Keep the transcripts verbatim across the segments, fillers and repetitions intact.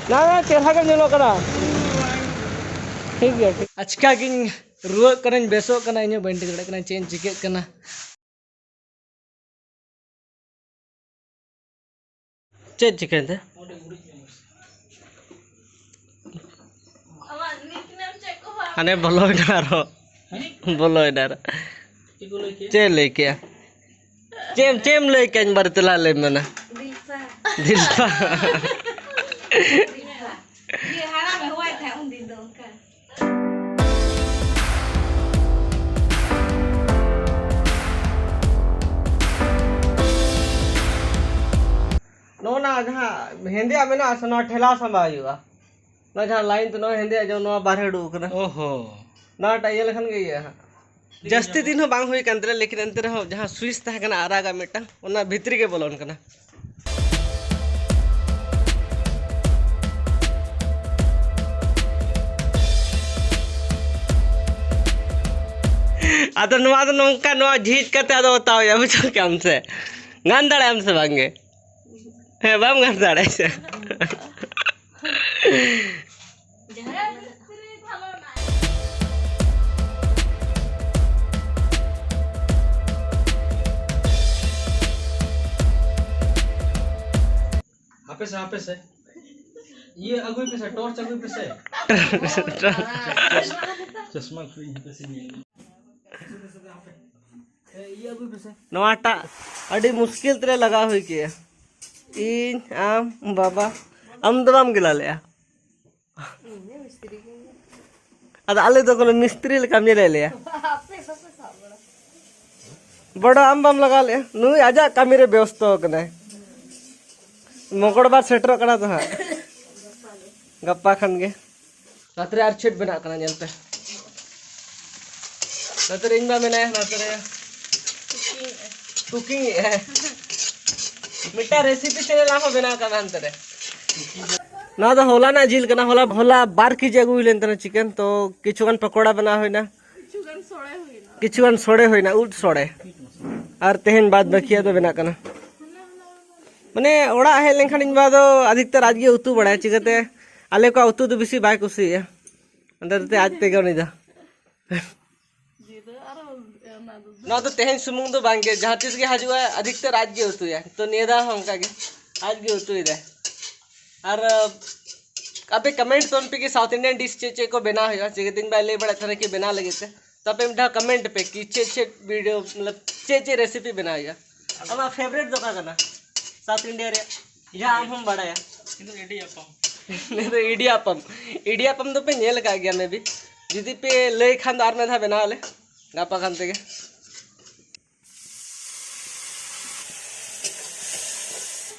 ᱱᱟ, ᱱᱟ, ᱪᱮᱦᱨᱟ ᱜᱮᱢ ᱧᱮᱞᱚᱜ ᱠᱟᱱᱟ᱾ ᱴᱷᱤᱠ ᱜᱮᱭᱟ, ᱴᱷᱤᱠ᱾ ᱟᱪᱠᱟ ᱜᱤᱧ ᱨᱩᱣᱟᱹᱜ ᱠᱟᱱᱟᱧ, ᱵᱮᱥᱚᱜ ᱠᱟᱱᱟ, ᱤᱧ ᱦᱚᱸ ᱵᱟᱹᱧ ᱴᱷᱤᱠ ᱫᱟᱲᱮᱭᱟᱜ ᱠᱟᱱᱟ ᱪᱮᱫ ᱤᱧ ᱪᱤᱠᱟᱹᱜ ᱠᱟᱱᱟ᱾ ᱪᱮᱫ ᱪᱤᱠᱟᱹᱭᱮᱱ ᱛᱮ? ᱦᱟᱱᱮ ᱵᱚᱞᱚᱭᱮᱱᱟ ᱟᱨᱦᱚᱸ᱾ ᱵᱚᱞᱚᱭᱮᱱᱟ ᱟᱨᱦᱚᱸ᱾ ᱪᱮᱫ ᱮ ᱞᱟᱹᱭ ᱠᱮᱜᱼᱟ? ᱪᱮᱫ ᱮᱢ, ᱪᱮᱫ ᱮᱢ ᱞᱟᱹᱭ ᱠᱮᱜᱼᱟ? ᱤᱧ ᱵᱟᱨᱮᱛᱮ ᱞᱟᱦᱟ ᱞᱟᱹᱭ ᱢᱮ ᱱᱟ᱾ ᱫᱤᱞᱯᱟ᱾ ᱫᱤᱞᱯᱟ᱾ ᱤᱭᱟᱹ ᱦᱟᱲᱟᱢᱮ ᱦᱚᱦᱚᱣᱟᱭ ᱛᱟᱦᱮᱸᱫ ᱩᱱᱫᱤᱱ ᱫᱚ ᱚᱱᱠᱟ᱾ ᱱᱚᱜᱼᱚ ᱱᱟ ᱡᱟᱦᱟᱸ ᱦᱮᱸᱫᱮᱭᱟᱜ ᱢᱮᱱᱟᱜᱼᱟ ᱥᱮ, ᱱᱚᱣᱟ ᱴᱷᱮᱞᱟᱣ ᱥᱟᱢᱵᱟᱣ ᱦᱩᱭᱩᱜᱼᱟ᱾ ᱱᱚᱣᱟ ᱡᱟᱦᱟᱸ line ᱛᱮ ᱱᱚᱣᱟ ᱦᱮᱸᱫᱮᱭᱟᱜ ᱡᱮᱢᱚᱱ ᱱᱚᱣᱟ ᱵᱟᱨᱦᱮ ᱩᱰᱩᱠ ᱟᱠᱟᱱᱟ᱾ ᱳᱦᱳ᱾ ᱱᱚᱣᱟᱴᱟᱜ ᱤᱭᱟᱹ ᱞᱮᱠᱷᱟᱱ ᱜᱮ ᱤᱭᱟᱹᱜᱼᱟ ᱦᱟᱸᱜ᱾ ᱡᱟᱹᱥᱛᱤ ᱫᱤᱱ ᱦᱚᱸ ᱵᱟᱝ ᱦᱩᱭ ᱠᱟᱱ ᱛᱟᱞᱮᱭᱟ, ᱞᱮᱠᱤᱱ ᱮᱱᱛᱮ ᱨᱮᱦᱚᱸ ᱡᱟᱦᱟᱸ switch ᱛᱟᱦᱮᱸ ᱠᱟᱱᱟ ᱟᱨᱟᱜᱟᱜ ᱢᱤᱫᱴᱟᱝ, ᱚᱱᱟ ᱵᱷᱤᱛᱨᱤ ᱜᱮ ᱵᱚᱞᱚᱱ ᱠᱟᱱᱟ᱾ ᱟᱫᱚ ᱱᱚᱣᱟ ᱫᱚ ᱱᱚᱝᱠᱟ, ᱱᱚᱣᱟ ᱡᱷᱤᱡ ᱠᱟᱛᱮ ᱟᱫᱚ ᱚᱛᱟᱣ ᱦᱩᱭᱩᱜᱼᱟ, ᱵᱩᱡᱷᱟᱹᱣ ᱠᱮᱜᱼᱟᱢ ᱥᱮ? ᱜᱟᱱ ᱫᱟᱲᱮᱭᱟᱜ ᱟᱢ ᱥᱮ ᱵᱟᱝ ᱜᱮ? ᱦᱮᱸ, ᱵᱟᱢ ᱜᱟᱱ ᱫᱟᱲᱮᱭᱟᱜᱼᱟ ᱥᱮ? ᱦᱟᱯᱮ ᱥᱮ, ᱦᱟᱯᱮ ᱥᱮ᱾ ᱤᱭᱟᱹ ᱟᱹᱜᱩᱭ ᱯᱮᱥᱮ, torch ᱟᱹᱜᱩᱭ ᱯᱮᱥᱮ᱾ ᱪᱚᱥᱢᱟ ᱠᱚ ᱤᱧ ᱦᱟᱯᱮ ᱥᱮ ᱧᱮᱞ᱾ ᱱᱚᱣᱟᱴᱟᱜ ᱟᱹᱰᱤ ᱢᱩᱥᱠᱤᱞ ᱛᱮᱞᱮ ᱞᱟᱜᱟᱣ ᱦᱩᱭ ᱠᱮᱜᱼᱟ᱾ ᱤᱧ, ᱟᱢ, ᱵᱟᱵᱟ, ᱟᱢ ᱫᱚ ᱵᱟᱢ ᱜᱮᱞᱟ ᱞᱮᱜᱼᱟ᱾ ᱟᱫᱚ ᱟᱞᱮ ᱫᱚ ᱠᱳᱱᱳ ᱢᱤᱥᱛᱨᱤ ᱞᱮᱠᱟᱢ ᱧᱮᱞᱮᱫ ᱞᱮᱭᱟ᱾ ᱵᱚᱲᱚ ᱟᱢ ᱵᱟᱢ ᱞᱟᱜᱟᱣ ᱞᱮᱜᱼᱟ, ᱱᱩᱭ ᱟᱡᱟᱜ ᱠᱟᱹᱢᱤ ᱨᱮ ᱵᱮᱥᱛᱚ ᱠᱟᱱᱟᱭ᱾ ᱢᱚᱝᱜᱚᱞᱵᱟᱨ ᱥᱮᱴᱮᱨᱚᱜ ᱠᱟᱱᱟ ᱛᱚ ᱦᱟᱸᱜ, ᱜᱟᱯᱟ ᱠᱷᱟᱱ ᱜᱮ᱾ ᱱᱚᱛᱮ ᱨᱮ ᱟᱨ ᱪᱷᱮᱫ ᱵᱮᱱᱟᱜ ᱠᱟᱱᱟ, ᱧᱮᱞ ᱯᱮ᱾ ᱱᱚᱛᱮ ᱨᱮ ᱤᱧ ᱵᱟ ᱢᱮᱱᱟᱭᱟ, ᱱᱚᱛᱮ ᱨᱮ cooking ᱮᱫᱟᱭ᱾ ᱢᱤᱫᱴᱟᱝ recipe channel ᱟᱨᱦᱚᱸ ᱵᱮᱱᱟᱣ ᱠᱟᱱᱟ ᱦᱟᱱᱛᱮ ᱨᱮ᱾ ᱱᱚᱣᱟ ᱫᱚ ᱦᱚᱞᱟᱱᱟᱜ ᱡᱤᱞ ᱠᱟᱱᱟ᱾ ᱦᱚᱞᱟ, ᱦᱚᱞᱟ ᱵᱟᱨ ᱠᱮᱡᱤ ᱟᱹᱜᱩ ᱦᱩᱭ ᱞᱮᱱ ᱛᱟᱦᱮᱱᱟ chicken, ᱛᱚ ᱠᱤᱪᱷᱩᱜᱟᱱ ᱯᱟᱠᱚᱲᱟ ᱵᱮᱱᱟᱣ ᱦᱩᱭᱱᱟ, ᱠᱤᱪᱷᱩᱜᱟᱱ ᱥᱚᱲᱮ ᱦᱩᱭᱱᱟ, ᱩᱫ ᱥᱚᱲᱮ, ᱟᱨ ᱛᱮᱦᱮᱧ ᱵᱟᱫ ᱵᱟᱹᱠᱤᱭᱟᱜ ᱫᱚ ᱵᱮᱱᱟᱜ ᱠᱟᱱᱟ᱾ ᱢᱟᱱᱮ ᱚᱲᱟᱜ ᱦᱮᱡ ᱞᱮᱱᱠᱷᱟᱱ ᱤᱧ ᱵᱟ ᱫᱚ ᱟᱫᱷᱤᱠᱛᱟᱨ ᱟᱡ ᱜᱮ ᱩᱛᱩ ᱵᱟᱲᱟᱭᱟ, ᱪᱤᱠᱟᱹᱛᱮ ᱟᱞᱮ ᱠᱚᱣᱟᱜ ᱩᱛᱩ ᱫᱚ ᱵᱮᱥᱤ ᱵᱟᱭ ᱠᱩᱥᱤᱭᱟᱜᱼᱟ᱾ ᱚᱱᱟᱛᱮ ᱟᱡ ᱛᱮᱜᱮ ᱩᱱᱤ ᱫᱚ᱾ ᱱᱚᱣᱟ ᱫᱚ ᱛᱮᱦᱮᱧ ᱥᱩᱢᱩᱝ ᱫᱚ ᱵᱟᱝ ᱜᱮ, ᱡᱟᱦᱟᱸ ᱛᱤᱥ ᱜᱮ ᱦᱤᱡᱩᱜᱼᱟ, ᱟᱫᱷᱤᱠᱛᱟᱨ ᱟᱡ ᱜᱮ ᱩᱛᱩᱭᱟ᱾ ᱛᱚ ᱱᱤᱭᱟᱹ ᱫᱷᱟᱣ ᱦᱚᱸ ᱚᱱᱠᱟ ᱜᱮ ᱟᱡ ᱜᱮ ᱩᱛᱩᱭᱮᱫᱟᱭ᱾ ᱟᱨ ᱟᱯᱮ ᱠᱚᱢᱮᱱᱴ ᱛᱟᱵᱚᱱ ᱯᱮ ᱠᱤ ᱥᱟᱣᱩᱛᱷ ᱤᱱᱰᱤᱭᱟᱱ ᱰᱤᱥ ᱪᱮᱫ ᱪᱮᱫ ᱠᱚ ᱵᱮᱱᱟᱣ ᱦᱩᱭᱩᱜᱼᱟ, ᱪᱤᱠᱟᱹᱛᱮ ᱤᱧ ᱵᱟᱭ ᱞᱟᱹᱭ ᱵᱟᱲᱟᱭᱮᱫ ᱛᱟᱦᱮᱱᱟ ᱠᱤ ᱵᱮᱱᱟᱣ ᱞᱟᱹᱜᱤᱫ ᱛᱮ᱾ ᱛᱚ ᱟᱯᱮ ᱢᱤᱫ ᱫᱷᱟᱣ ᱠᱚᱢᱮᱱᱴ ᱯᱮ ᱠᱤ ᱪᱮᱫ ᱪᱮᱫ ᱵᱷᱤᱰᱤᱭᱳ, ᱢᱚᱛᱞᱚᱵ ᱪᱮᱫ ᱪᱮᱫ ᱨᱮᱥᱤᱯᱤ ᱵᱮᱱᱟᱣ ᱦᱩᱭᱩᱜᱼᱟ᱾ ᱟᱢᱟᱜ ᱯᱷᱮᱵᱟᱨᱮᱴ ᱫᱚ ᱚᱠᱟ ᱠᱟᱱᱟ ᱥᱟᱣᱩᱛᱷ ᱤᱱᱰᱤᱭᱟ ᱨᱮᱭᱟᱜ, ᱡᱟᱦᱟᱸ ᱟᱢ ᱦᱚᱸᱢ ᱵᱟᱲᱟᱭᱟ? ᱤᱧ ᱫᱚ ᱤᱰᱤᱭᱟᱯᱟᱢ᱾ ᱱᱤᱭᱟᱹ ᱫᱚ ᱤᱰᱤᱭᱟᱯᱟᱢ᱾ ᱤᱰᱤᱭᱟᱯᱟᱢ ᱫᱚᱯᱮ ᱧᱮᱞ ᱟᱠᱟᱫ ᱜᱮᱭᱟ ᱢᱮ ᱵᱤ᱾ ᱡᱩᱫᱤ ᱯᱮ ᱞᱟᱹᱭ ᱠᱷᱟᱱ ᱫᱚ ᱟᱨ ᱢᱤᱫ ᱫᱷᱟᱣ ᱵᱮᱱᱟᱣ ᱟᱞᱮ ᱜᱟᱯᱟ ᱠᱷᱟᱱ ᱛᱮᱜᱮ᱾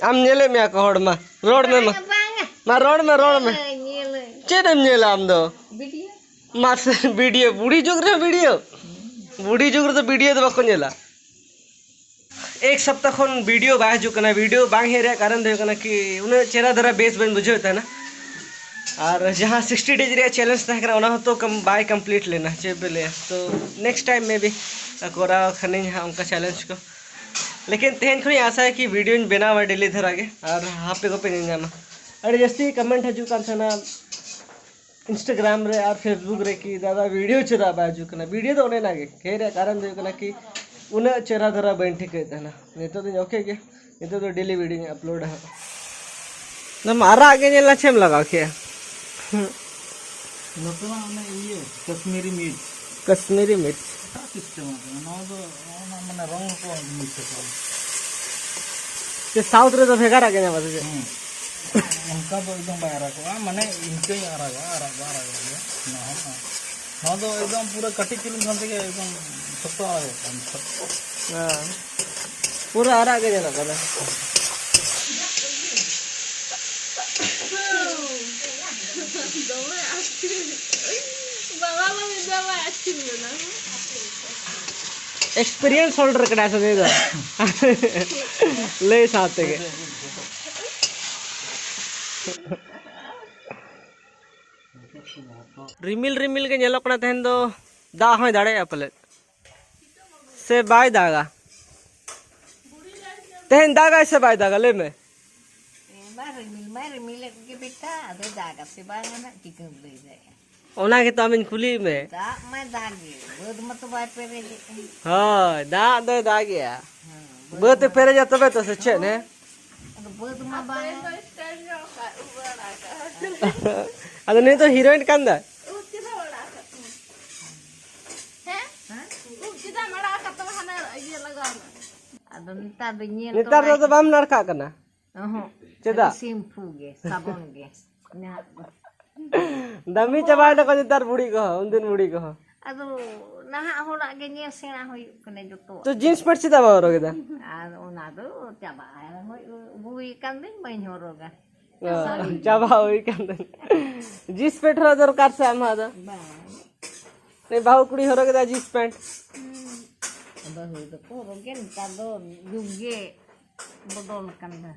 ᱟᱢ ᱧᱮᱞᱮᱫ ᱢᱮᱭᱟ ᱠᱚ ᱦᱚᱲ ᱢᱟ᱾ ᱨᱚᱲ ᱢᱮ ᱢᱟ᱾ ᱵᱟᱝᱟ᱾ ᱢᱟ ᱨᱚᱲ ᱢᱮ, ᱨᱚᱲ ᱢᱮ᱾ ᱧᱮᱞᱟᱹᱧ᱾ ᱪᱮᱫ ᱮᱢ ᱧᱮᱞᱟ ᱟᱢ ᱫᱚ? ᱵᱷᱤᱰᱤᱭᱳ᱾ ᱢᱟᱥᱮ ᱵᱷᱤᱰᱤᱭᱳ, ᱵᱩᱲᱦᱤ ᱡᱩᱜᱽ ᱨᱮ ᱵᱷᱤᱰᱤᱭᱳ? ᱵᱩᱲᱦᱤ ᱡᱩᱜᱽ ᱨᱮᱫᱚ ᱵᱷᱤᱰᱤᱭᱳ ᱫᱚ ᱵᱟᱠᱚ ᱧᱮᱞᱟ᱾ ᱮᱠ ᱥᱚᱯᱛᱟ ᱠᱷᱚᱱ ᱵᱷᱤᱰᱤᱭᱳ ᱵᱟᱭ ᱦᱤᱡᱩᱜ ᱠᱟᱱᱟ, ᱵᱷᱤᱰᱤᱭᱳ ᱵᱟᱝ ᱦᱮᱡ ᱨᱮᱭᱟᱜ ᱠᱟᱨᱚᱱ ᱫᱚ ᱦᱩᱭᱩᱜ ᱠᱟᱱᱟ ᱠᱤ ᱩᱱᱟᱹᱜ ᱪᱮᱦᱨᱟ ᱫᱷᱟᱨᱟ ᱵᱮᱥ ᱵᱟᱹᱧ ᱵᱩᱡᱷᱟᱹᱣᱮᱫ ᱛᱟᱦᱮᱱᱟ᱾ ᱟᱨ ᱡᱟᱦᱟᱸ ᱥᱤᱠᱥᱴᱤ ᱰᱮᱡᱽ ᱨᱮᱭᱟᱜ ᱪᱮᱞᱮᱧᱡᱽ ᱛᱟᱦᱮᱸ ᱠᱟᱱᱟ, ᱚᱱᱟ ᱦᱚᱸᱛᱚ ᱠᱚᱢ-, ᱵᱟᱭ ᱠᱚᱢᱯᱞᱤᱴ ᱞᱮᱱᱟ, ᱪᱮᱫ ᱯᱮ ᱞᱟᱹᱭᱟ? ᱛᱚ ᱱᱮᱠᱥᱴ ᱴᱟᱭᱤᱢ ᱢᱮ ᱵᱤ ᱠᱚᱨᱟᱣ ᱠᱷᱟᱱᱤᱧ ᱦᱟᱸᱜ ᱚᱱᱠᱟ ᱪᱮᱞᱮᱧᱡᱽ ᱠᱚ᱾ ᱞᱮᱠᱤᱱ ᱛᱮᱦᱮᱧ ᱠᱷᱚᱱᱤᱧ ᱟᱥᱟᱭᱟ ᱠᱤ ᱵᱷᱤᱰᱤᱭᱳᱧ ᱵᱮᱱᱟᱣᱟ ᱰᱮᱞᱤ ᱫᱷᱟᱨᱟ ᱜᱮ, ᱟᱨ ᱟᱯᱮ ᱠᱚᱯᱮ ᱧᱮᱞ ᱧᱟᱢᱟ᱾ ᱟᱹᱰᱤ ᱡᱟᱹᱥᱛᱤ ᱠᱚᱢᱮᱱᱴ ᱦᱤᱡᱩᱜ ᱠᱟᱱ ᱛᱟᱦᱮᱱᱟ ᱤᱱᱥᱴᱟᱜᱨᱟᱢ ᱨᱮ ᱟᱨ ᱯᱷᱮᱥᱵᱩᱠ ᱨᱮ ᱠᱤ, "ᱫᱟᱫᱟ, ᱵᱷᱤᱰᱤᱭᱳ ᱪᱮᱫᱟᱜ ᱵᱟᱭ ᱦᱤᱡᱩᱜ ᱠᱟᱱᱟ?" ᱵᱷᱤᱰᱤᱭᱳ ᱫᱚ ᱚᱱᱮ ᱚᱱᱟ ᱜᱮ ᱦᱮᱡ ᱨᱮᱭᱟᱜ ᱠᱟᱨᱚᱱ ᱫᱚ ᱦᱩᱭᱩᱜ ᱠᱟᱱᱟ ᱠᱤ ᱩᱱᱟᱹᱜ ᱪᱮᱦᱨᱟ ᱫᱷᱟᱨᱟ ᱵᱟᱹᱧ ᱴᱷᱤᱠᱟᱹᱭᱮᱫ ᱛᱟᱦᱮᱱᱟ᱾ ᱱᱤᱛᱚᱜ ᱫᱚᱧ ᱳᱠᱮ ᱜᱮ, ᱱᱤᱛᱚᱜ ᱫᱚ ᱰᱮᱞᱤ ᱵᱷᱤᱰᱤᱭᱳᱧ ᱟᱯᱞᱳᱰᱟ ᱦᱟᱸᱜ᱾ ᱟᱫᱚᱢ ᱟᱨᱟᱜ ᱜᱮ ᱧᱮᱞᱟ, ᱪᱮᱫ ᱮᱢ ᱞᱟᱜᱟᱣ ᱠᱮᱜᱼᱟ? ᱱᱚᱛᱮ ᱢᱟ ᱚᱱᱮ ᱤᱭᱟᱹ, ᱠᱟᱥᱢᱤᱨᱤ ᱢᱤᱨᱪ᱾ ᱠᱟᱥᱢᱤᱨᱤ ᱢᱤᱨᱪ᱾ ᱮᱴᱟᱜ ᱥᱤᱥᱴᱮᱢ ᱟᱠᱟᱱᱟ᱾ ᱱᱚᱣᱟ ᱫᱚ, ᱱᱚᱣᱟ ᱢᱟ ᱢᱟᱱᱮ ᱨᱚᱝ ᱠᱚ ᱢᱤᱠᱥ ᱟᱠᱟᱱᱟ᱾ ᱥᱮ ᱥᱟᱣᱩᱛᱷ ᱨᱮᱫᱚ ᱵᱷᱮᱜᱟᱨᱟᱜ ᱜᱮ ᱧᱟᱢᱟ ᱥᱮ ᱪᱮᱫ? ᱦᱩᱸ᱾ ᱚᱱᱠᱟ ᱫᱚ ᱮᱠᱫᱚᱢ ᱵᱟᱭ ᱟᱨᱟᱜᱚᱜᱼᱟ, ᱢᱟᱱᱮ ᱤᱱᱠᱟᱹᱧ ᱟᱨᱟᱜᱟ, ᱟᱨᱟᱜ ᱫᱚ ᱟᱨᱟᱜᱚᱜ ᱜᱮᱭᱟ᱾ ᱱᱚᱣᱟ ᱦᱚᱸ, ᱱᱚᱣᱟ ᱫᱚ ᱮᱠᱫᱚᱢ ᱯᱩᱨᱟᱹ ᱠᱟᱹᱴᱤᱡ ᱪᱩᱞᱩᱝ ᱠᱷᱚᱱ ᱛᱮᱜᱮ ᱮᱠᱫᱚᱢ ᱥᱚᱠᱛᱚ ᱟᱨᱟᱜᱚᱜ ᱠᱟᱱᱟ᱾ ᱦᱮᱸ᱾ ᱯᱩᱨᱟᱹ ᱟᱨᱟᱜ ᱜᱮ ᱧᱮᱞᱚᱜ ᱠᱟᱱᱟ᱾ ᱫᱚᱢᱮ ᱟᱹᱛᱠᱤᱨ᱾ ᱵᱟᱵᱟ ᱢᱟ ᱢᱤᱫ ᱫᱷᱟᱣ ᱵᱟᱭ ᱟᱹᱛᱠᱤᱨ ᱞᱮᱱᱟ᱾ ᱮᱠᱥᱯᱮᱨᱤᱭᱮᱱᱥ ᱦᱳᱞᱰᱟᱨ ᱠᱟᱱᱟᱭ ᱥᱮ ᱱᱩᱭ ᱫᱚ? ᱞᱟᱹᱭ ᱥᱟᱶ ᱛᱮᱜᱮ᱾ ᱨᱤᱢᱤᱞ ᱨᱤᱢᱤᱞ ᱜᱮ ᱧᱮᱞᱚᱜ ᱠᱟᱱᱟ ᱛᱮᱦᱮᱧ ᱫᱚ, ᱫᱟᱜ ᱦᱚᱸᱭ ᱫᱟᱲᱮᱭᱟᱜᱼᱟ ᱯᱟᱞᱮᱫ᱾ ᱥᱮ ᱵᱟᱭ ᱫᱟᱜᱟ? ᱛᱮᱦᱮᱧ ᱫᱟᱜᱟᱭ ᱥᱮ ᱵᱟᱭ ᱫᱟᱜᱟ, ᱞᱟᱹᱭ ᱢᱮ? ᱨᱤᱢᱤᱞ ᱢᱟᱭ ᱨᱤᱢᱤᱞᱮᱫ ᱜᱮ ᱵᱮᱴᱟ, ᱟᱫᱚᱭ ᱫᱟᱜᱟ ᱥᱮ ᱵᱟᱝᱟ ᱱᱟᱜ ᱪᱤᱠᱟᱹᱢ ᱞᱟᱹᱭ ᱫᱟᱲᱮᱭᱟᱜᱼᱟ᱾ ᱚᱱᱟ ᱜᱮᱛᱚ ᱟᱢᱤᱧ ᱠᱩᱞᱤᱭᱮᱫ ᱢᱮ᱾ ᱫᱟᱜ ᱢᱟᱭ ᱫᱟᱜᱮ, ᱵᱟᱹᱫᱽ ᱢᱟᱛᱚ ᱵᱟᱭ ᱯᱮᱨᱮᱡᱮᱜᱼᱟ᱾ ᱦᱳᱭ, ᱫᱟᱜ ᱫᱚᱭ ᱫᱟᱜᱮᱜᱼᱟ᱾ ᱦᱮᱸ, ᱵᱟᱹᱫᱽ ᱮ ᱢᱟ ᱯᱮᱨᱮᱡᱟ ᱛᱚᱵᱮ ᱛᱚ, ᱥᱮ ᱪᱮᱫ, ᱦᱮᱸ? ᱟᱫᱚ ᱵᱟᱹᱫᱽ ᱢᱟ ᱵᱟᱝᱟ᱾ ᱟᱫᱚ ᱱᱩᱭ ᱫᱚ ᱦᱤᱨᱳᱭᱤᱱ ᱠᱟᱱ ᱫᱚᱭ᱾ ᱦᱮᱸ? ᱦᱮᱸ? ᱩᱵ ᱪᱮᱫᱟᱜ ᱮᱢ ᱟᱲᱟᱜ ᱟᱠᱟᱫ ᱛᱟᱢᱟ? ᱦᱟᱱᱟ ᱤᱭᱟᱹ ᱞᱟᱜᱟᱣ ᱢᱮ᱾ ᱟᱫᱚ ᱱᱮᱛᱟᱨ ᱫᱚ ᱧᱮᱞ ᱱᱮᱛᱟᱨ ᱫᱚ ᱛᱚᱨᱟ ᱟᱫᱚ ᱵᱟᱢ ᱱᱟᱲᱠᱟᱜ ᱠᱟᱱᱟ᱾ ᱚᱦᱚᱸ᱾ ᱪᱮᱫᱟᱜ? ᱠᱷᱟᱹᱞᱤ ᱥᱤᱢᱯᱩ ᱜᱮ, ᱥᱟᱵᱚᱱ ᱜᱮ᱾ ᱱᱟᱦᱟᱜ ᱫᱚ᱾ ᱫᱟᱹᱢᱤ ᱪᱟᱵᱟᱭᱮᱱᱟ ᱠᱚ ᱱᱮᱛᱟᱨ ᱵᱩᱲᱦᱤ ᱠᱚᱦᱚᱸ, ᱩᱱᱫᱤᱱ ᱵᱩᱲᱦᱤ ᱠᱚᱦᱚᱸ᱾ ᱟᱫᱚ ᱱᱟᱦᱟᱜ ᱦᱚᱲᱟᱜ ᱜᱮ ᱧᱮᱞ ᱥᱮᱬᱟ ᱦᱩᱭᱩᱜ ᱠᱟᱱᱟ ᱡᱚᱛᱚᱣᱟᱜ᱾ ᱛᱚ, ᱡᱤᱱᱥ ᱯᱮᱱᱴ ᱪᱮᱫᱟᱜ ᱵᱟᱢ ᱦᱚᱨᱚᱜ ᱮᱫᱟ? ᱟᱨ ᱚᱱᱟ ᱫᱚ ᱪᱟᱵᱟ ᱦᱩᱭ, ᱦᱩᱭ ᱟᱠᱟᱱ ᱫᱚᱧ ᱵᱟᱹᱧ ᱦᱚᱨᱚᱜᱟ᱾ ᱚ, ᱥᱟᱹᱨᱤ ᱜᱮ᱾ ᱪᱟᱵᱟ ᱦᱩᱭ ᱟᱠᱟᱱ ᱫᱚ᱾ ᱡᱤᱱᱥ ᱯᱮᱱᱴ ᱦᱚᱨᱚᱜ ᱫᱚᱨᱠᱟᱨ ᱥᱮ ᱟᱢᱟᱜ ᱫᱚ? ᱵᱟᱝ᱾ ᱱᱩᱭ ᱵᱟᱹᱦᱩ ᱠᱩᱲᱤ ᱦᱚᱨᱚᱜ ᱮᱫᱟ ᱡᱤᱱᱥ ᱯᱮᱱᱴ᱾ ᱦᱩᱸ᱾ ᱵᱟᱹᱦᱩ ᱫᱚᱠᱚ ᱦᱚᱨᱚᱜ ᱜᱮ, ᱱᱮᱛᱟᱨ ᱫᱚ ᱡᱩᱜᱽ ᱜᱮ ᱵᱚᱫᱚᱞ ᱟᱠᱟᱱᱟ᱾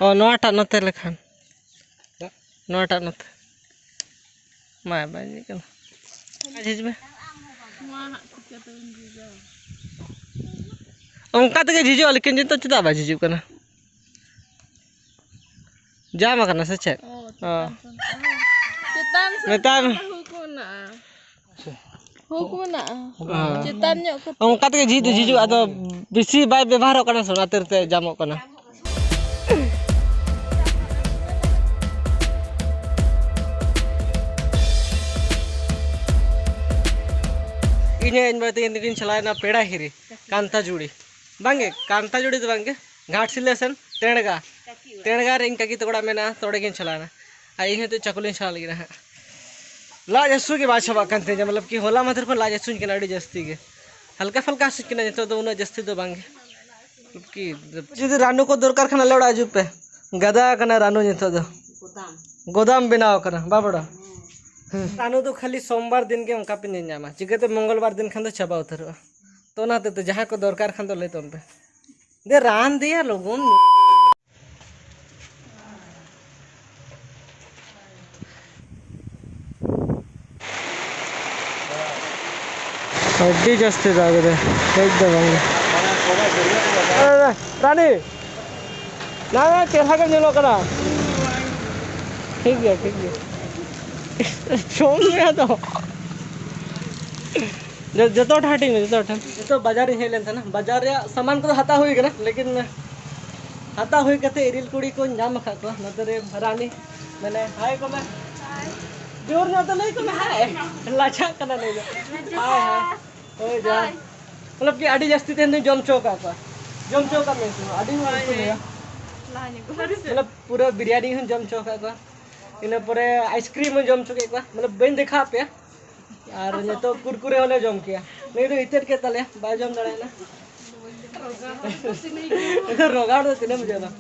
ᱚ, ᱱᱚᱣᱟᱴᱟᱜ ᱱᱚᱛᱮ ᱞᱮᱠᱷᱟᱱ᱾ ᱱᱚᱣᱟᱴᱟᱜ ᱱᱚᱛᱮ᱾ ᱢᱟ, ᱵᱟᱭ ᱤᱭᱟᱹᱜ ᱠᱟᱱᱟ᱾ ᱟᱨ ᱦᱤᱡᱩᱜ ᱢᱮ᱾ ᱱᱚᱣᱟ ᱦᱟᱸᱜ ᱪᱤᱠᱟᱹ ᱛᱮᱵᱚᱱ ᱵᱩᱡᱟ? ᱚᱱᱠᱟ ᱛᱮᱜᱮ ᱡᱷᱤᱡᱚᱜᱼᱟ, ᱞᱮᱠᱤᱱ ᱱᱤᱛᱚᱜ ᱪᱮᱫᱟᱜ ᱵᱟᱭ ᱡᱷᱤᱡᱚᱜ ᱠᱟᱱᱟ? ᱡᱟᱢ ᱟᱠᱟᱱᱟ ᱥᱮ ᱪᱮᱫ? ᱚ, ᱚ᱾ ᱪᱮᱛᱟᱱ ᱥᱮᱱ ᱫᱚ᱾ ᱪᱮᱛᱟᱱ ᱥᱮᱱ ᱱᱮᱛᱟᱨ ᱫᱚ ᱦᱩᱠ ᱢᱮᱱᱟᱜᱼᱟ᱾ ᱦᱩᱠ ᱢᱮᱱᱟᱜᱼᱟ᱾ ᱦᱮᱸ᱾ ᱪᱮᱛᱟᱱ ᱧᱚᱜ ᱠᱟᱛᱮ᱾ ᱚᱱᱠᱟ ᱛᱮᱜᱮ ᱡᱷᱤᱡ ᱫᱚ ᱡᱷᱤᱡᱚᱜᱼᱟ, ᱟᱫᱚ ᱵᱮᱥᱤ ᱵᱟᱭ ᱵᱮᱵᱚᱦᱟᱨᱚᱜ ᱠᱟᱱᱟ ᱥᱮ, ᱚᱱᱟ ᱠᱷᱟᱹᱛᱤᱨ ᱛᱮ ᱡᱟᱢᱚᱜ ᱠᱟᱱᱟ᱾ ᱤᱧ ᱦᱚᱸ ᱤᱧ ᱵᱟᱵᱟ ᱛᱟᱹᱠᱤᱱ ᱫᱚᱠᱤᱱ ᱪᱟᱞᱟᱣᱮᱱᱟ ᱯᱮᱲᱟ ᱦᱤᱨᱤ ᱠᱟᱱᱛᱟᱡᱩᱲᱤ᱾ ᱵᱟᱝᱜᱮ, ᱠᱟᱱᱛᱟᱡᱩᱲᱤ ᱫᱚ ᱵᱟᱝᱜᱮ, ᱜᱷᱟᱴᱥᱤᱞᱟᱹ ᱥᱮᱱ, ᱛᱮᱬᱜᱟ᱾ ᱛᱮᱬᱜᱟ ᱨᱮ ᱤᱧ ᱠᱟᱠᱤ ᱛᱟᱠᱚ ᱚᱲᱟᱜ ᱢᱮᱱᱟᱜᱼᱟ, ᱛᱚ ᱚᱸᱰᱮ ᱜᱤᱧ ᱪᱟᱞᱟᱣᱮᱱᱟ᱾ ᱟᱨ ᱤᱧ ᱦᱚᱸ ᱱᱤᱛᱚᱜ ᱪᱟᱹᱠᱩᱞᱤᱧ ᱪᱟᱞᱟᱣ ᱞᱟᱹᱜᱤᱫ ᱦᱟᱸᱜ᱾ ᱞᱟᱡ ᱦᱟᱹᱥᱩ ᱜᱮ ᱵᱟᱭ ᱪᱟᱵᱟᱜ ᱠᱟᱱ ᱛᱤᱧᱟ, ᱢᱚᱛᱞᱚᱵ ᱠᱤ ᱦᱚᱞᱟ ᱢᱟᱫᱷᱮᱨ ᱠᱷᱚᱱ ᱞᱟᱡ ᱦᱟᱹᱥᱩᱧ ᱠᱟᱱᱟ ᱟᱹᱰᱤ ᱡᱟᱹᱥᱛᱤ ᱜᱮ᱾ ᱦᱟᱞᱠᱟ ᱯᱷᱟᱞᱠᱟ ᱦᱟᱹᱥᱩᱧ ᱠᱟᱱᱟ, ᱱᱤᱛᱚᱜ ᱫᱚ ᱩᱱᱟᱹᱜ ᱡᱟᱹᱥᱛᱤ ᱫᱚ ᱵᱟᱝ ᱜᱮ᱾ ᱢᱚᱛᱞᱚᱵ ᱠᱤ ᱡᱩᱫᱤ ᱨᱟᱱᱩ ᱠᱚ ᱫᱚᱨᱠᱟᱨ ᱠᱷᱟᱱ ᱟᱞᱮ ᱚᱲᱟᱜ ᱦᱤᱡᱩᱜ ᱯᱮ᱾ ᱜᱟᱫᱟ ᱟᱠᱟᱱᱟ ᱨᱟᱱᱩ ᱱᱤᱛᱚᱜ ᱫᱚ᱾ ᱜᱚᱫᱟᱢ᱾ ᱜᱚᱫᱟᱢ ᱵᱮᱱᱟᱣ ᱟᱠᱟᱱᱟ, ᱵᱟᱵᱲᱟ᱾ ᱦᱮᱸ᱾ ᱨᱟᱱᱩ ᱫᱚ ᱠᱷᱟᱹᱞᱤ ᱥᱳᱢᱵᱟᱨ ᱫᱤᱱ ᱜᱮ ᱚᱱᱠᱟ ᱯᱮ ᱧᱮᱞ ᱧᱟᱢᱟ, ᱪᱤᱠᱟᱹᱛᱮ ᱢᱚᱝᱜᱚᱞ ᱵᱟᱨ ᱫᱤᱱ ᱠᱷᱟᱱ ᱫᱚ ᱪᱟᱵᱟ ᱩᱛᱟᱹᱨᱚᱜᱼᱟ᱾ ᱛᱚ ᱚᱱᱟ ᱦᱚᱛᱮᱡ ᱛᱮ ᱡᱟᱦᱟᱸᱭ ᱠᱚ ᱫᱚᱨᱠᱟᱨ ᱠᱷᱟᱱ ᱫᱚ ᱞᱟᱹᱭ ᱛᱟᱵᱚᱱ ᱯᱮ᱾ ᱫᱮ ᱨᱟᱱ ᱫᱮᱭᱟ ᱞᱚᱜᱚᱱ᱾ ᱟᱹᱰᱤ ᱡᱟᱹᱥᱛᱤ ᱫᱟᱜ ᱮᱫᱟᱭ, ᱠᱟᱹᱡ ᱫᱚ ᱵᱟᱝ᱾ ᱨᱟᱱᱤ! ᱱᱟ, ᱱᱟ, ᱪᱮᱦᱨᱟ ᱜᱮᱢ ᱧᱮᱞᱚᱜ ᱠᱟᱱᱟ᱾ ᱴᱷᱤᱠ ᱜᱮᱭᱟ, ᱴᱷᱤᱠ ᱜᱮᱭᱟ᱾ ᱡᱚᱢ ᱢᱮ ᱟᱫᱚ᱾ ᱡᱚ-, ᱡᱚᱛᱚ ᱦᱚᱲ ᱴᱷᱮᱱ ᱦᱟᱹᱴᱤᱧ ᱢᱮ, ᱡᱚᱛᱚ ᱦᱚᱲ ᱴᱷᱮᱱ᱾ ᱱᱤᱛᱚᱜ ᱵᱟᱡᱟᱨ ᱤᱧ ᱦᱮᱡ ᱞᱮᱱ ᱛᱟᱦᱮᱱᱟ, ᱵᱟᱡᱟᱨ ᱨᱮᱭᱟᱜ ᱥᱟᱢᱟᱱ ᱠᱚᱫᱚ ᱦᱟᱛᱟᱣ ᱦᱩᱭ ᱠᱟᱱᱟ, ᱞᱮᱠᱤᱱ ᱦᱟᱛᱟᱣ ᱦᱩᱭ ᱠᱟᱛᱮ ᱤᱨᱤᱞ ᱠᱩᱲᱤ ᱠᱚᱧ ᱧᱟᱢ ᱟᱠᱟᱫ ᱠᱚᱣᱟ᱾ ᱱᱚᱛᱮ ᱨᱮ ᱨᱟᱱᱤ, ᱢᱟᱱᱮ, ᱦᱟᱭ ᱠᱚ ᱢᱮ᱾ ᱡᱳᱨ ᱧᱚᱜ ᱛᱮ ᱞᱟᱹᱭ ᱠᱚ ᱢᱮ, ᱦᱟᱭ᱾ ᱞᱟᱡᱟᱜ ᱠᱟᱱᱟ ᱞᱟᱹᱭ ᱫᱚ᱾ ᱦᱟᱭ, ᱦᱟᱭ᱾ ᱦᱳᱭ, ᱡᱚᱦᱟᱨ᱾ ᱢᱚᱛᱞᱚᱵ ᱠᱤ ᱟᱹᱰᱤ ᱡᱟᱹᱥᱛᱤ ᱛᱮᱦᱮᱧ ᱫᱚᱧ ᱡᱚᱢ ᱦᱚᱪᱚ ᱟᱠᱟᱫ ᱠᱚᱣᱟ᱾ ᱡᱚᱢ ᱦᱚᱪᱚ ᱟᱠᱟᱫ ᱢᱮᱭᱟ ᱥᱮ ᱵᱟᱝ? ᱟᱹᱰᱤ ᱢᱚᱡᱽ ᱠᱚ ᱞᱟᱹᱭᱟ᱾ ᱢᱚᱛᱞᱚᱵ ᱯᱩᱨᱟᱹ ᱵᱤᱨᱭᱟᱱᱤ ᱦᱚᱸᱧ ᱡᱚᱢ ᱦᱚᱪᱚ ᱟᱠᱟᱫ ᱠᱚᱣᱟ᱾ ᱤᱱᱟᱹ ᱯᱚᱨᱮ ᱟᱭᱤᱥᱠᱨᱤᱢ ᱦᱚᱸᱧ ᱡᱚᱢ ᱦᱚᱪᱚ ᱠᱮᱫ ᱠᱚᱣᱟ᱾ ᱢᱚᱛᱞᱚᱵ ᱵᱟᱹᱧ ᱫᱮᱠᱷᱟᱣ ᱟᱯᱮᱭᱟ᱾ ᱟᱨ ᱱᱤᱛᱚᱜ ᱠᱩᱨᱠᱩᱨᱮ ᱦᱚᱸᱞᱮ ᱡᱚᱢ ᱠᱮᱭᱟ᱾ ᱱᱩᱭ ᱫᱚ ᱤᱛᱟᱹᱫ ᱠᱮᱫ ᱛᱟᱞᱮᱭᱟ, ᱵᱟᱭ ᱡᱚᱢ ᱫᱟᱲᱮᱭᱟᱜᱼᱟ᱾ ᱨᱚᱜᱟᱲ ᱫᱚ ᱛᱤᱱᱟᱹᱜ ᱮᱢ ᱵᱩᱡᱷᱟᱹᱣ ᱫᱟ?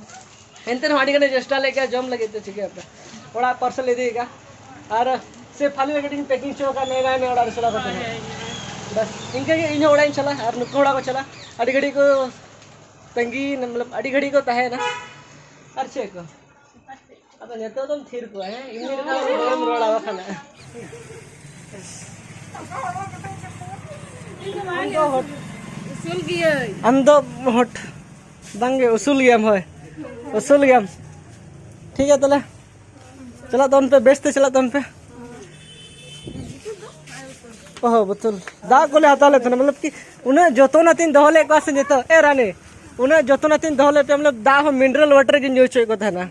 ᱮᱱᱛᱮ ᱨᱮᱦᱚᱸ ᱟᱹᱰᱤ ᱜᱟᱱᱮ ᱪᱮᱥᱴᱟ ᱞᱮᱫ ᱜᱮᱭᱟ ᱡᱚᱢ ᱞᱟᱹᱜᱤᱫ ᱛᱮ, ᱪᱤᱠᱟᱹᱭᱟᱯᱮ? ᱚᱲᱟᱜ ᱯᱟᱨᱥᱮᱞ ᱤᱫᱤᱭᱮᱫᱟ᱾ ᱟᱨ ᱥᱮ ᱯᱷᱟᱞᱤ ᱨᱮ ᱠᱟᱹᱴᱤᱡ ᱤᱧ ᱯᱮᱠᱤᱝ ᱦᱚᱪᱚ ᱟᱠᱟᱫ, ᱱᱮ ᱱᱟᱭ ᱱᱮ ᱚᱲᱟᱜ ᱨᱮ ᱪᱟᱞᱟᱣ ᱠᱟᱛᱮ᱾ ᱦᱳᱭ, ᱦᱳᱭ, ᱦᱳᱭ᱾ ᱵᱟᱥ, ᱤᱱᱠᱟᱹ ᱜᱮ ᱤᱧ ᱦᱚᱸ ᱚᱲᱟᱜ ᱤᱧ ᱪᱟᱞᱟᱜᱼᱟ ᱟᱨ ᱱᱩᱠᱩ ᱚᱲᱟᱜ ᱠᱚ ᱪᱟᱞᱟᱜᱼᱟ᱾ ᱟᱹᱰᱤ ᱜᱷᱟᱹᱲᱤᱡ ᱠᱚ ᱛᱟᱺᱜᱤᱭᱮᱱᱟ, ᱢᱚᱛᱞᱚᱵ ᱟᱹᱰᱤ ᱜᱷᱟᱹᱲᱤᱡ ᱠᱚ ᱛᱟᱦᱮᱸᱭᱮᱱᱟ᱾ ᱟᱨ ᱪᱮᱫ ᱠᱚ? ᱟᱫᱚ ᱱᱤᱛᱚᱜ ᱫᱚᱢ ᱛᱷᱤᱨ ᱠᱚᱜᱼᱟ, ᱦᱮᱸ? ᱮᱢᱱᱤ ᱨᱮᱫᱚ ᱵᱟᱢ ᱨᱚᱲᱟ ᱵᱟᱠᱷᱟᱱ᱾ ᱟᱢ ᱫᱚ ᱦᱚᱴ-, ᱩᱥᱩᱞ ᱜᱤᱭᱟᱹᱧ᱾ ᱟᱢ ᱫᱚ ᱦᱚᱴ-, ᱵᱟᱝᱜᱮ, ᱩᱥᱩᱞ ᱜᱮᱭᱟᱢ, ᱦᱳᱭ, ᱩᱥᱩᱞ ᱜᱮᱭᱟᱢ᱾ ᱴᱷᱤᱠ ᱜᱮᱭᱟ, ᱛᱟᱦᱞᱮ ᱪᱟᱞᱟᱜ ᱛᱟᱵᱚᱱ ᱯᱮ, ᱵᱮᱥ ᱛᱮ ᱪᱟᱞᱟᱜ ᱛᱟᱵᱚᱱ ᱯᱮ᱾ ᱚᱦᱚ, ᱵᱳᱛᱚᱞ ᱫᱟᱜ ᱠᱚᱞᱮ ᱦᱟᱛᱟᱣ ᱞᱮᱫ ᱛᱟᱦᱮᱱᱟ, ᱢᱚᱛᱞᱚᱵ ᱠᱤ ᱩᱱᱟᱹᱜ ᱡᱚᱛᱚᱱ ᱟᱛᱮᱧ ᱫᱚᱦᱚ ᱞᱮᱫ ᱠᱚᱣᱟ ᱥᱮ ᱱᱤᱛᱚᱜ, ᱮ ᱨᱟᱱᱤ, ᱩᱱᱟᱹᱜ ᱡᱚᱛᱚᱱ ᱟᱛᱮᱧ ᱫᱚᱦᱚ ᱞᱮᱫ ᱯᱮᱭᱟ, ᱢᱚᱛᱞᱚᱵ ᱫᱟᱜ ᱦᱚᱸ mineral water ᱜᱤᱧ ᱧᱩ ᱦᱚᱪᱚᱭᱮᱫ ᱠᱚ ᱛᱟᱦᱮᱱᱟ᱾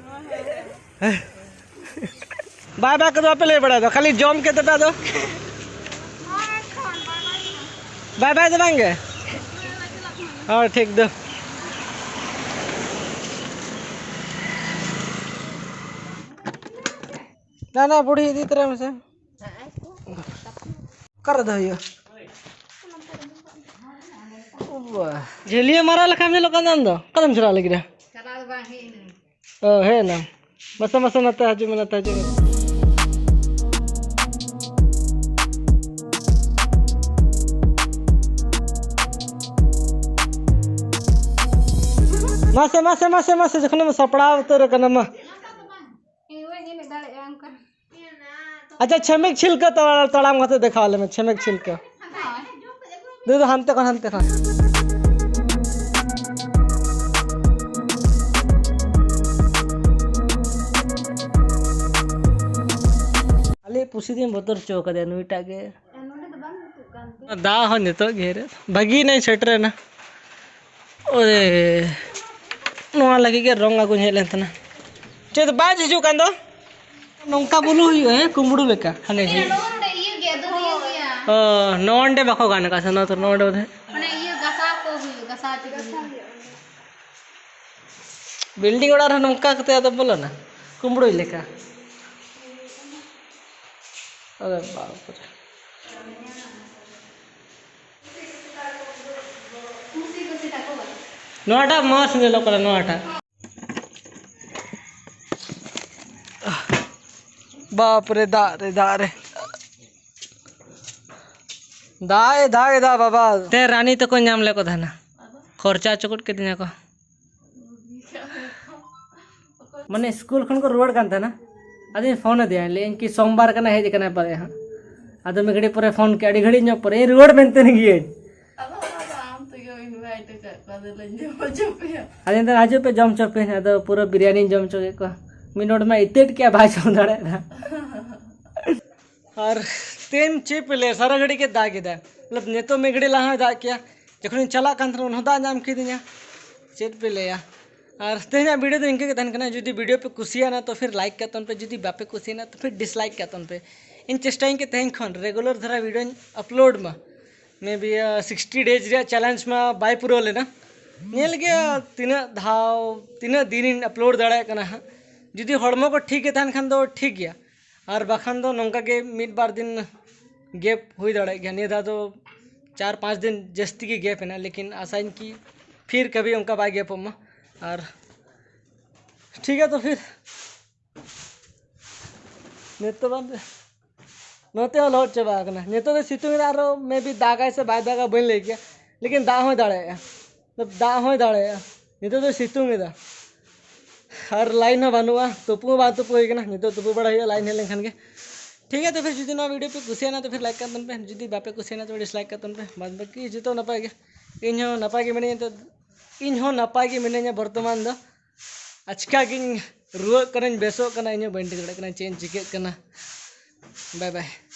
ᱵᱟᱭ ᱵᱟᱭ ᱠᱚᱫᱚ ᱵᱟᱯᱮ ᱞᱟᱹᱭ ᱵᱟᱲᱟᱭ ᱫᱚ, ᱠᱷᱟᱹᱞᱤ ᱡᱚᱢ ᱠᱮᱫ ᱯᱮ ᱟᱫᱚ᱾ ᱵᱟᱭ ᱵᱟᱭ ᱫᱚ ᱵᱟᱝ ᱜᱮ? ᱦᱳᱭ, ᱴᱷᱤᱠ ᱫᱚ᱾ ᱱᱟ, ᱱᱟ, ᱵᱩᱲᱦᱤ ᱤᱫᱤ ᱛᱚᱨᱟᱭ ᱢᱮᱥᱮ᱾ ᱚᱠᱟᱨᱮ ᱫᱚᱦᱚᱭ ᱦᱩᱭᱩᱜᱼᱟ? ᱡᱷᱟᱹᱞᱭᱟᱹ ᱢᱟᱨᱟᱣ ᱞᱮᱠᱟᱢ ᱧᱮᱞᱚᱜ ᱠᱟᱱ ᱫᱚ ᱟᱢ ᱫᱚ᱾ ᱚᱠᱟᱛᱮᱢ ᱪᱟᱞᱟᱜ ᱞᱟᱹᱜᱤᱫ ᱟ? ᱪᱟᱞᱟᱣ ᱫᱚ ᱵᱟᱝ, ᱦᱮᱡ ᱮᱱᱟᱹᱧ᱾ ᱚ, ᱦᱮᱡ ᱮᱱᱟᱢ᱾ ᱢᱟᱥᱮ, ᱢᱟᱥᱮ, ᱱᱚᱛᱮ ᱦᱤᱡᱩᱜ ᱢᱮ, ᱱᱚᱛᱮ ᱦᱤᱡᱩᱜ ᱢᱮ᱾ ᱢᱟᱥᱮ, ᱢᱟᱥᱮ, ᱢᱟᱥᱮ, ᱢᱟᱥᱮ, ᱡᱚᱠᱷᱚᱱᱮᱢ ᱥᱟᱯᱲᱟᱣ ᱩᱛᱟᱹᱨ ᱟᱠᱟᱱᱟ, ᱢᱟ᱾ ᱤᱧ ᱵᱟᱹᱧ ᱮᱱᱮᱡ ᱫᱟᱲᱮᱭᱟᱜᱼᱟ ᱚᱱᱠᱟ᱾ ᱟᱪᱪᱷᱟ, ᱪᱷᱮᱢᱮᱠ ᱪᱷᱤᱞᱠᱟᱹ ᱛᱟᱲᱟ-, ᱛᱟᱲᱟᱢ ᱠᱟᱛᱮ ᱫᱮᱠᱷᱟᱣ ᱟᱞᱮ ᱢᱮ, ᱪᱷᱮᱢᱮᱠ ᱪᱷᱤᱞᱠᱟᱹ᱾ ᱦᱳᱭ᱾ ᱫᱩ, ᱫᱩ, ᱦᱟᱱᱛᱮ ᱠᱷᱚᱱ, ᱦᱟᱱᱛᱮ ᱠᱷᱚᱱ᱾ ᱯᱩᱥᱤ ᱫᱚᱧ ᱵᱚᱛᱚᱨ ᱦᱚᱪᱚ ᱠᱟᱫᱮᱭᱟ ᱱᱩᱭᱴᱟᱜ ᱜᱮ᱾ ᱱᱚᱰᱮ ᱫᱚ ᱵᱟᱝ ᱡᱩᱛᱩᱜ ᱠᱟᱱ ᱛᱮ᱾ ᱫᱟᱜ ᱦᱚᱸ ᱱᱤᱛᱚᱜ ᱜᱮ ᱦᱮᱡ ᱮᱱᱟ᱾ ᱵᱷᱟᱹᱜᱤᱭᱮᱱᱟᱹᱧ ᱥᱮᱴᱮᱨᱮᱱᱟ᱾ ᱳᱭ, ᱱᱚᱣᱟ ᱞᱟᱹᱜᱤᱫ ᱜᱮ ᱨᱚᱝ ᱟᱹᱜᱩᱧ ᱦᱮᱡ ᱞᱮᱱ ᱛᱟᱦᱮᱱᱟ᱾ ᱪᱮᱫ ᱵᱟᱡ ᱦᱤᱡᱩᱜ ᱠᱟᱱ ᱫᱚ? ᱱᱚᱝᱠᱟ ᱵᱚᱞᱚ ᱦᱩᱭᱩᱜᱼᱟ, ᱦᱮᱸ, ᱠᱩᱢᱵᱽᱲᱩ ᱞᱮᱠᱟ᱾ ᱦᱟᱱᱮ ᱡᱮ ᱱᱚᱰᱮ ᱤᱭᱟᱹ ᱜᱮᱭᱟ, ᱫᱚᱨᱭᱟ ᱜᱮᱭᱟ᱾ ᱚ, ᱱᱚᱰᱮ ᱵᱟᱠᱚ ᱜᱟᱱ ᱟᱠᱟᱫ ᱥᱮ, ᱱᱚᱣᱟ ᱛᱚ ᱱᱚᱰᱮ ᱵᱚᱫᱷᱚᱭ᱾ ᱢᱟᱱᱮ ᱤᱭᱟᱹ ᱜᱟᱥᱟᱣ ᱠᱚ ᱦᱩᱭᱩᱜᱼᱟ, ᱜᱟᱥᱟᱣ ᱦᱚᱪᱚ ᱠᱚ ᱦᱩᱭᱩᱜᱼᱟ᱾ ᱵᱤᱞᱰᱤᱝ ᱚᱲᱟᱜ ᱨᱮ ᱱᱚᱝᱠᱟ ᱠᱟᱛᱮ ᱟᱫᱚ ᱵᱚᱞᱚᱱᱟ, ᱠᱩᱢᱵᱽᱲᱩᱭ ᱞᱮᱠᱟ᱾ ᱟᱨᱮ ᱵᱟᱯ ᱨᱮ᱾ ᱱᱚᱣᱟᱴᱟᱜ ᱢᱚᱡᱽ ᱧᱮᱞᱚᱜ ᱠᱟᱱᱟ, ᱱᱚᱣᱟᱴᱟᱜ᱾ ᱵᱟᱯ ᱨᱮ, ᱫᱟᱜ ᱨᱮ, ᱫᱟᱜ ᱨᱮ᱾ ᱫᱟᱜ ᱮ ᱫᱟᱜ ᱮᱫᱟ ᱵᱟᱵᱟ᱾ ᱛᱮ ᱨᱟᱱᱤ ᱛᱟᱠᱚ ᱧᱟᱢ ᱞᱮᱫ ᱠᱚ ᱛᱟᱦᱮᱱᱟ, ᱠᱷᱚᱨᱪᱟ ᱦᱚᱪᱚ ᱜᱚᱫ ᱠᱤᱫᱤᱧᱟ ᱠᱚ᱾ ᱢᱟᱱᱮ ᱥᱠᱩᱞ ᱠᱷᱚᱱ ᱠᱚ ᱨᱩᱣᱟᱹᱲ ᱠᱟᱱ ᱛᱟᱦᱮᱱᱟ, ᱟᱫᱚᱧ ᱯᱷᱳᱱ ᱟᱫᱮᱭᱟ, ᱞᱟᱹᱭᱟᱹᱧ ᱠᱤ ᱥᱳᱢᱵᱟᱨ ᱠᱟᱱᱟ, ᱦᱮᱡ ᱠᱟᱱᱟᱭ ᱯᱟᱞᱮ ᱦᱟᱸᱜ᱾ ᱟᱫᱚ ᱢᱤᱫ ᱜᱷᱟᱹᱲᱤᱡ ᱯᱚᱨᱮ ᱯᱷᱳᱱ ᱠᱮᱫ, ᱟᱹᱰᱤ ᱜᱷᱟᱹᱲᱤᱡ ᱧᱚᱜ ᱯᱚᱨᱮ, "ᱤᱧ ᱨᱩᱣᱟᱹᱲ ᱢᱮᱱᱛᱮ ᱜᱤᱭᱟᱹᱧ᱾" ᱟᱫᱚ ᱟᱢ ᱛᱮᱜᱮᱢ invite ᱟᱠᱟᱫ ᱠᱚᱣᱟ, ᱟᱫᱚ ᱞᱟᱹᱭ ᱡᱚᱢ ᱦᱚᱪᱚ ᱯᱮᱭᱟ᱾ ᱟᱫᱚᱧ ᱢᱮᱱᱫᱟ, "ᱦᱤᱡᱩᱜ ᱯᱮ, ᱡᱚᱢ ᱦᱚᱪᱚ ᱯᱮᱭᱟᱧ᱾" ᱟᱫᱚ ᱯᱩᱨᱟᱹ ᱵᱤᱨᱭᱟᱱᱤᱧ ᱡᱚᱢ ᱦᱚᱪᱚ ᱠᱮᱫ ᱠᱚᱣᱟ᱾ ᱢᱤᱫ ᱦᱚᱲ ᱢᱟ ᱤᱛᱟᱹᱫ ᱠᱮᱫ, ᱵᱟᱭ ᱡᱚᱢ ᱫᱟᱲᱮᱭᱟᱜ ᱠᱟᱱᱟ᱾ ᱟᱨ ᱛᱮᱦᱮᱧ ᱪᱮᱫ ᱯᱮ ᱞᱟᱹᱭᱟ, ᱥᱟᱨᱟ ᱜᱷᱟᱹᱲᱤᱡ ᱜᱮ ᱫᱟᱜ ᱮᱫᱟ᱾ ᱢᱚᱛᱞᱚᱵ, ᱱᱤᱛᱚᱜ ᱢᱤᱫ ᱜᱷᱟᱹᱲᱤᱡ ᱞᱟᱦᱟ ᱦᱚᱸᱭ ᱫᱟᱜ ᱠᱮᱭᱟ, ᱡᱚᱠᱷᱚᱱᱤᱧ ᱪᱟᱞᱟᱜ ᱠᱟᱱ ᱛᱟᱦᱮᱱᱟ, ᱩᱱ ᱦᱚᱸ ᱫᱟᱜ ᱧᱟᱢ ᱠᱤᱫᱤᱧᱟ᱾ ᱪᱮᱫ ᱯᱮ ᱞᱟᱹᱭᱟ? ᱟᱨ ᱛᱮᱦᱮᱧᱟᱜ video ᱫᱚ ᱤᱱᱠᱟᱹ ᱜᱮ ᱛᱟᱦᱮᱱ ᱠᱟᱱᱟ᱾ ᱡᱩᱫᱤ video ᱯᱮ ᱠᱩᱥᱤᱭᱟᱜᱼᱟ ᱛᱚ ᱯᱷᱤᱨ like ᱠᱟᱜ ᱛᱟᱵᱚᱱ ᱯᱮ, ᱡᱩᱫᱤ ᱵᱟᱯᱮ ᱠᱩᱥᱤᱭᱟᱜᱼᱟ ᱛᱚ ᱯᱷᱤᱨ dislike ᱠᱟᱜ ᱛᱟᱵᱚᱱ ᱯᱮ᱾ ᱤᱧ ᱪᱮᱥᱴᱟᱭᱟᱹᱧ ᱠᱤ ᱛᱮᱦᱮᱧ ᱠᱷᱚᱱ regular ᱫᱷᱟᱨᱟ videoᱧ upload ᱢᱟ᱾ Maybe, ᱟᱸ, sixty days ᱨᱮᱭᱟᱜ challenge ᱢᱟ ᱵᱟᱭ ᱯᱩᱨᱟᱹᱣ ᱞᱮᱱᱟ᱾ ᱧᱮᱞ ᱜᱮᱭᱟ ᱛᱤᱱᱟᱹᱜ ᱫᱷᱟᱣ, ᱛᱤᱱᱟᱹᱜ ᱫᱤᱱᱤᱧ upload ᱫᱟᱲᱮᱭᱟᱜ ᱠᱟᱱᱟ ᱦᱟᱸᱜ᱾ ᱡᱩᱫᱤ ᱦᱚᱲᱢᱚ ᱠᱚ ᱴᱷᱤᱠ ᱜᱮ ᱛᱟᱦᱮᱱ ᱠᱷᱟᱱ ᱫᱚ ᱴᱷᱤᱠ ᱜᱮᱭᱟ, ᱟᱨ ᱵᱟᱠᱷᱟᱱ ᱫᱚ ᱱᱚᱝᱠᱟ ᱜᱮ ᱢᱤᱫ ᱵᱟᱨ ᱫᱤᱱ gap ᱦᱩᱭ ᱫᱟᱲᱮᱭᱟᱜ ᱜᱮᱭᱟ᱾ ᱱᱤᱭᱟᱹ ᱫᱷᱟᱣ ᱫᱚ ᱪᱟᱨ ᱯᱟᱸᱪ ᱫᱤᱱ ᱡᱟᱹᱥᱛᱤ ᱜᱮ gap ᱮᱱᱟ, ᱞᱮᱠᱤᱱ ᱟᱥᱟᱧ ᱠᱤ ᱯᱷᱤᱨ ᱠᱟᱵᱷᱤ ᱚᱱᱠᱟ ᱵᱟᱭ ᱜᱮᱯᱚᱜ ᱢᱟ᱾ ᱟᱨ ᱴᱷᱤᱠ ᱜᱮᱭᱟ, ᱛᱚ ᱯᱷᱤᱨ ᱱᱤᱛᱚᱜ ᱵᱟᱝ, ᱱᱚᱛᱮ ᱦᱚᱸ ᱞᱚᱦᱚᱫ ᱪᱟᱵᱟ ᱟᱠᱟᱱᱟ᱾ ᱱᱤᱛᱚᱜ ᱫᱚ ᱥᱤᱛᱩᱝ ᱮᱫᱟ, ᱟᱨᱚ maybe ᱫᱟᱜᱟᱭ ᱥᱮ ᱵᱟᱭ ᱫᱟᱜᱟ ᱵᱟᱹᱧ ᱞᱟᱹᱭ ᱠᱮᱭᱟ, ᱞᱮᱠᱤᱱ ᱫᱟᱜ ᱦᱚᱸᱭ ᱫᱟᱲᱮᱭᱟᱜᱼᱟ, ᱫᱟᱜ ᱦᱚᱸᱭ ᱫᱟᱲᱮᱭᱟᱜᱼᱟ᱾ ᱱᱤᱛᱚᱜ ᱫᱚ ᱥᱤᱛᱩᱝ ᱮᱫᱟ ᱟᱨ line ᱦᱚᱸ ᱵᱟᱹᱱᱩᱜᱼᱟ, ᱛᱩᱯᱩ ᱦᱚᱸ ᱵᱟᱝ ᱛᱩᱯᱩ ᱦᱩᱭ ᱠᱟᱱᱟ᱾ ᱱᱤᱛᱚᱜ ᱛᱩᱯᱩ ᱵᱟᱲᱟ ᱦᱩᱭᱩᱜᱼᱟ line ᱦᱮᱡ ᱞᱮᱱᱠᱷᱟᱱ ᱜᱮ᱾ ᱴᱷᱤᱠ ᱜᱮᱭᱟ, ᱛᱚ ᱯᱷᱤᱨ ᱡᱩᱫᱤ ᱱᱚᱣᱟ video ᱯᱮ ᱠᱩᱥᱤᱭᱟᱜᱼᱟ ᱛᱚ ᱯᱷᱤᱨ like ᱠᱟᱜ ᱛᱟᱵᱚᱱ ᱯᱮ, ᱡᱩᱫᱤ ᱵᱟᱯᱮ ᱠᱩᱥᱤᱭᱟᱜᱼᱟ ᱛᱚ dislike ᱠᱟᱜ ᱛᱟᱵᱚᱱ ᱯᱮ᱾ ᱵᱟᱫ ᱵᱟᱹᱠᱤ ᱡᱚᱛᱚ ᱱᱟᱯᱟᱭ ᱜᱮ, ᱤᱧ ᱦᱚᱸ ᱱᱟᱯᱟᱭ ᱜᱮ ᱢᱤᱱᱟᱹᱧᱟ᱾ ᱛᱚ ᱤᱧ ᱦᱚᱸ ᱱᱟᱯᱟᱭ ᱜᱮ ᱢᱤᱱᱟᱹᱧᱟ ᱵᱚᱨᱛᱚᱢᱟᱱ ᱫᱚ᱾ ᱟᱪᱠᱟ ᱜᱤᱧ ᱨᱩᱣᱟᱹᱜ ᱠᱟᱱᱟᱧ, ᱵᱮᱥᱚᱜ ᱠᱟᱱᱟ, ᱤᱧ ᱦᱚᱸ ᱵᱟᱹᱧ ᱴᱷᱤᱠ ᱫᱟᱲᱮᱭᱟᱜ ᱠᱟᱱᱟ ᱪᱮᱫ ᱤᱧ ᱪᱤᱠᱟᱹᱜ ᱠᱟᱱᱟ᱾ ᱵᱟᱭ ᱵᱟᱭ᱾